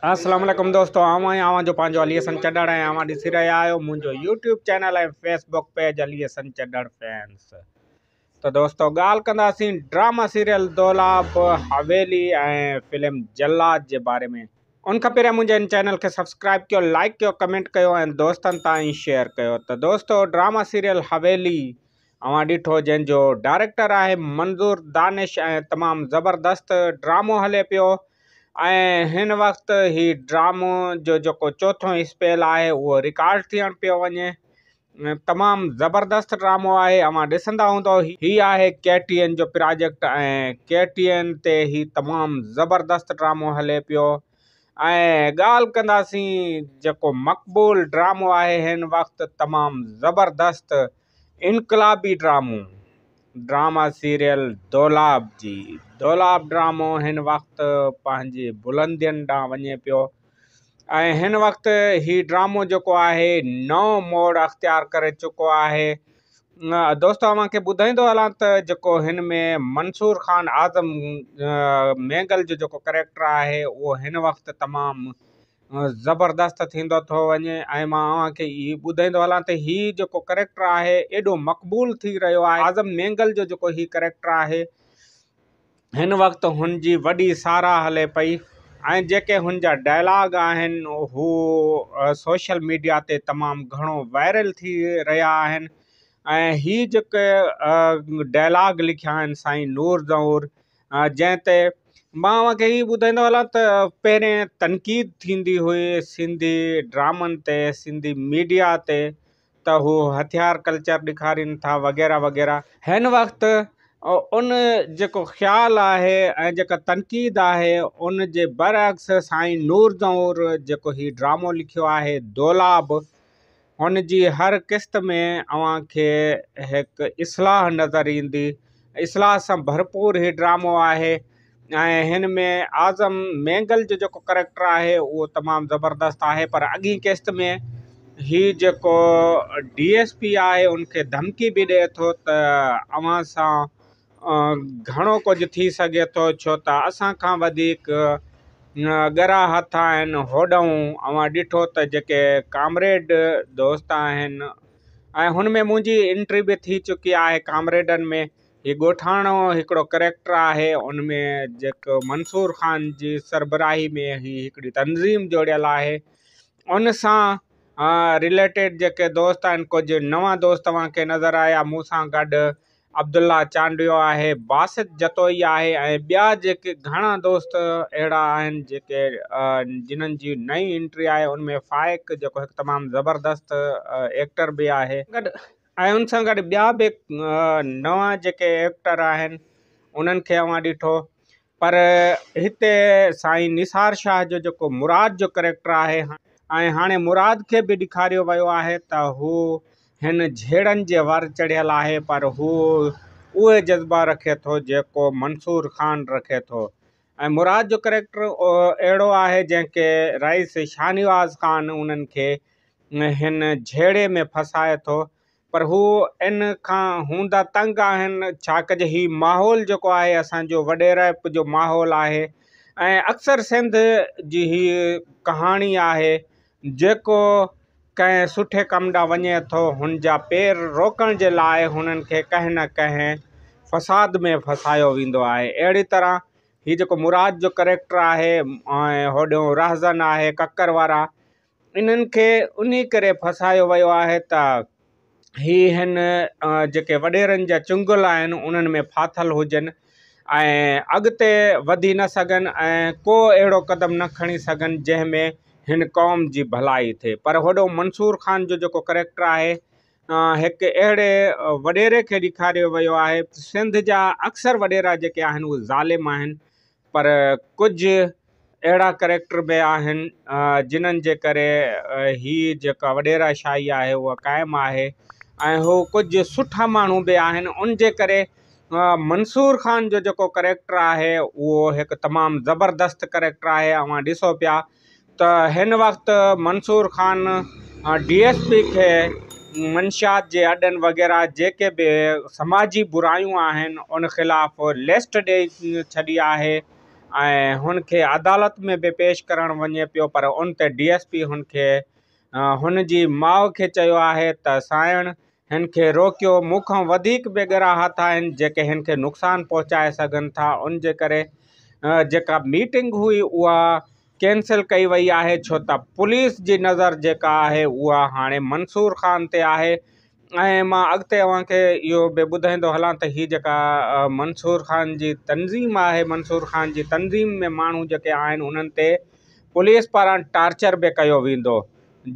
السلام عليڪم دوستو آئون آهيان اوهان جو پنهنجو علي حسن چڍڙ ۽ اوهان ڏسي رهيا آهيو منهنجو YouTube channel ۽ Facebook page Ali Hassan Chadhar fans. ته دوستو ڳالهه ڪنداسين ڊراما سيريل دولاب حويلي ۽ فلم جلاد جي باري ۾. ان کان پهريان منهنجي هن چينل کي سبسڪرائب ڪيو، لائڪ ڪيو، ڪمينٽ ڪيو ۽ دوستن تائين شيئر ڪيو. ته دوستو ڊراما سيريل حويلي اوهان ڏٺو جنهن جو ڊائريڪٽر آهي منظور دانش ۽ تمام زبردست ڊرامو هلي پيو. ۽ هن وقت هي ڊرامو جو جيڪو چوٿون اسپيل آهي اهو رڪارڊ ٿيڻ پيو وڃي. تمام زبردست ڊرامو آهي اوهان ڏسندا هوندو. هي آهي ڪي ٽي اين جو پراجيڪٽ ۽ ڪي ٽي اين تي هي تمام زبردست ڊرامو هلي پيو. ۽ ڳالهه ڪنداسين جيڪو مقبول ڊرامو آهي هن وقت تمام زبردست انقلابي ڊرامو ڊراما سيريل دولاب جي. دولاب ڊرامو هن وقت پنهنجي بلندين ڏانهن وڃي پيو ۽ هن وقت هي ڊرامو جيڪو آهي نئون موڙ اختيار ڪري چڪو آهي. دوستو اوهان کي ٻڌائيندو هلان ته جيڪو هن ۾ منصور خان اعظم مينگل جو جيڪو ڪريڪٽر آهي اهو هن وقت تمام زبردست ٿيندو ٿو وڃي ۽ مان اوهان کي هي ٻڌائيندو هلان ته هي جيڪو ڪريڪٽر آهي ايڏو مقبول ٿي رهيو آهي. اعظم مينگل جو جيڪو هي ڪريڪٽر آهي هن وقت هن جي وڏي ساراهه هلي پئي ۽ جيڪي هن جا ڊائلاگ آهن هو سوشل ميڊيا تي تمام گهڻو وائرل ٿي رهيا آهن ۽ هي جيڪي ڊائلاگ لکيا آهن سائين نور زئور جنهن تي مان اوهان کي هي ٻڌائيندو هلان ته پهرين تنقيد ٿيندي هئي سنڌي ڊرامن تي سنڌي ميڊيا تي ته هو هٿيار ڪلچر ڏيکارين ٿا وغيره وغيره. هن وقت ان جيڪو خيال آهي ۽ جيڪا تنقيد آهي ان جي برعڪس سائين نور زئور جيڪو هي ڊرامو لکيو آهي دولاب هن جي هر قسط ۾ اوهان کي هڪ اصلاح نظر ايندي. اصلاح سان ڀرپور هي ڊرامو آهي ۽ هن ۾ اعظم مينگل جو جيڪو ڪريڪٽر آهي اهو تمام زبردست آهي پر اڳين قسط ۾ هي جيڪو ڊي ايس پي آهي ان کي ڌمڪي به ڏئي ٿو ته اوهان سان گهڻو ڪجهه ٿي سگهي ٿو ڇو ته اسان کان وڌيڪ ڳرا هٿ آهن. هوڏانهن اوهان ڏٺو ته جيڪي ڪامريڊ دوست آهن ۽ هن ۾ منهنجي انٽري به ٿي چڪي آهي ڪامريڊن ۾ هي ڳوٺاڻو هڪڙو ڪريڪٽر آهي ان ۾ جيڪو منصور خان جي سربراهي ۾ هي هڪڙي تنظيم جوڙيل آهي ان سان رليٽيڊ جيڪي دوست آهن ڪجهه نوان دوست اوهان کي نظر آيا مون سان گڏ عبدالله چانڊيو آهي، باسط جتوئي آهي ۽ ٻيا جيڪي گهڻا دوست اهڙا آهن جيڪي جنھن جي نئين انٽري آهي ان ۾ فائق جيڪو هڪ تمام زبردست ايڪٽر به آهي. گڏ ۽ ان سان گڏ ٻيا به نوان جيڪي ايڪٽر آهن انهن کي اوهان ڏٺو پر هتي سائين نثار شاهه جو جيڪو مراد جو ڪريڪٽر آهي ۽ هاڻي مراد کي به ڏيکاريو ويو آهي ته هو هن جهيڙن جي ور چڙهيل آهي پر هو اهي جذبا رکي ٿو جيڪو منصور خان رکي ٿو ۽ مراد جو ڪريڪٽر اهڙو آهي جنهن کي رئيس شاهنواز خان انهن کي هن جهيڙي ۾ ڦاسائي ٿو پر هو ان کان هوندا تنگ آهن ڇا ڪجي هي ماحول جيڪو آهي اسان جو وڏيرائپ جو ماحول آهي ۽ اڪثر سنڌ جي هي ڪهاڻي آهي جيڪو ڪنهن سٺي ڪم ڏانهن وڃي ٿو هن جا پير روڪڻ جي لاء هنن کي ڪنهن نه ڪنهن فساد ۾ ڦسايو ويندو آهي اهڙي طرح هي جيڪو مراد جو ڪريڪٽر آهي ۽ هوڏو رهزن آهي ڪڪر وارا انهن کي انهي ڪري ڦاسايو ويو آهي ته هي هن جيڪي وڏيرن جا چنگل آهن انهن ۾ ڦاٿل هجن ۽ اڳتي وڌي نه سگهن ۽ ڪو اهڙو قدم نه کڻي سگهن جنهن ۾ هن قوم جي ڀلائي ٿئي پر هوڏو منصور خان جو جيڪو ڪريڪٽر آهي هڪ اهڙي وڏيري کي ڏيکاريو ويو آهي سنڌ جا اڪثر وڏيرا جيڪي آهن اهي ظالم آهن پر ڪجهه اهڙا ڪريڪٽر به آهن جنھن جي ڪري هي جيڪا وڏيرا شاهي آهي اها قائم آهي ۽ هو ڪجهه سٺا ماڻهو به آهن ان جي ڪري منصور خان جو جيڪو ڪريڪٽر آهي اهو هڪ تمام زبردست ڪريڪٽر آهي اوهان ڏسو پيا ته هن وقت Mansoor Khan D S P کي منشيات جي اڏن وغيره جيڪي به سماجي برايون آهن ان خلاف لسٽ ڏئي ڇڏي آهي ۽ هن کي عدالت ۾ به پيش ڪرڻ وڃي پيو پر ان تي ڊي ايس پي هن کي هن جي ماء کي چيو آهي ته سانئڻ هن کي روڪيو، مون کان وڌيڪ به ڳرا هٿ آهن جيڪي هن کي نقصان پهچائي سگهن ٿا، ان جي ڪري جيڪا ميٽنگ هئي اها ڪينسل ڪئي وئي آهي ڇو ته پوليس جي نظر جيڪا آهي اها هاڻي منصور خان تي آهي ۽ مان اڳتي اوهان کي اهو به ٻڌائيندو هلان ته هي جيڪا منصور خان جي تنظيم آهي منصور خان جي تنظيم ۾ ماڻهو جيڪي آهن انهن تي پوليس پاران ٽارچر به ڪيو ويندو.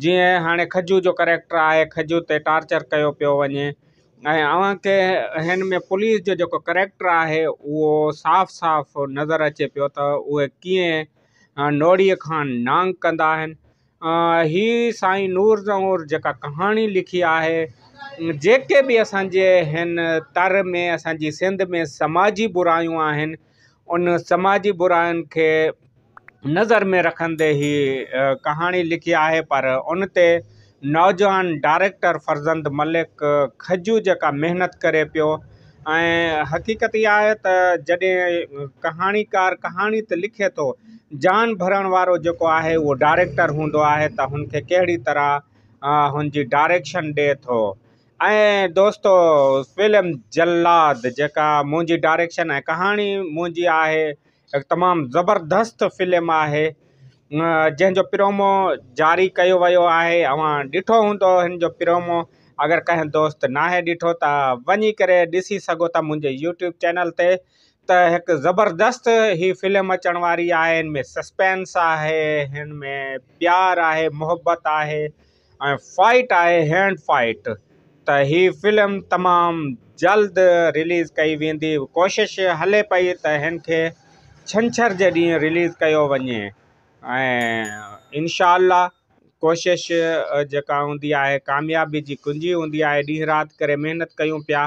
جيئن هاڻي کجو جو ڪريڪٽر آهي کجو تي ٽارچر ڪيو پيو وڃي ۽ اوهان کي هن ۾ پوليس جو جيڪو ڪريڪٽر آهي اهو صاف صاف نظر اچي پيو ته اهي ڪيئن نوڙيء کان نانگ ڪندا آهن هي سائين نور زئور جيڪا ڪهاڻي لکي آهي جيڪي به اسان جي هن تر ۾ اسان جي سنڌ ۾ سماجي برايون آهن ان سماجي براين کي نظر ۾ رکندي هي ڪهاڻي لکي آهي پر ان تي نوجوان ڊائريڪٽر فرزند ملڪ کجو جيڪا محنت ڪري پيو ۽ حقيقت اها آهي ته جڏهن ڪهاڻيڪار ڪهاڻي ته لکي ٿو جان ڀرڻ وارو جيڪو آهي اهو ڊائريڪٽر هوندو آهي ته هن کي ڪهڙي طرح هن جي ڊائريڪشن ڏي ٿو ۽ دوستو فلم جلاد جيڪا منهنجي ڊائريڪشن ۽ ڪهاڻي منهنجي آهي هڪ تمام زبردست فلم آهي جنهن جو پرومو جاري ڪيو ويو آهي اوهان ڏٺو هوندو هن جو پرومو اگر ڪنهن دوست ناهي ڏٺو ته وڃي ڪري ڏسي سگهو ٿا منهنجي يوٽيوب چينل تي ته هڪ زبردست هي فلم اچڻ واري آهي هن ۾ سسپينس آهي هن ۾ پيار آهي محبت آهي ۽ فائيٽ آهي هينڊ فائيٽ ته هي فلم تمام جلد رليز ڪئي ويندي ڪوشش هلي پئي ته هن کي ڇنڇر جي ڏينهن رليز ڪيو وڃي ۽ انشاء الله ڪوشش جيڪا هوندي آهي ڪاميابي جي ڪنجي هوندي آهي ڏينهن رات ڪري محنت ڪيون پيا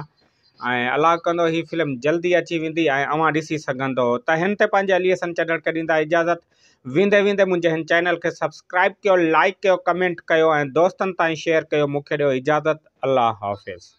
۽ الله ڪندو هي فلم جلدي اچي ويندي ۽ اوهان ڏسي سگهندو ته هن تي پنهنجي علي حسن چڍڙ کي ڏيندا اجازت ويندي ويندي منهنجي هن چينل کي سبسڪرائب ڪيو لائيڪ ڪيو ڪمينٽ ڪيو ۽ دوستن تائين شيئر ڪيو مونکي ڏيو اجازت الله حافظ.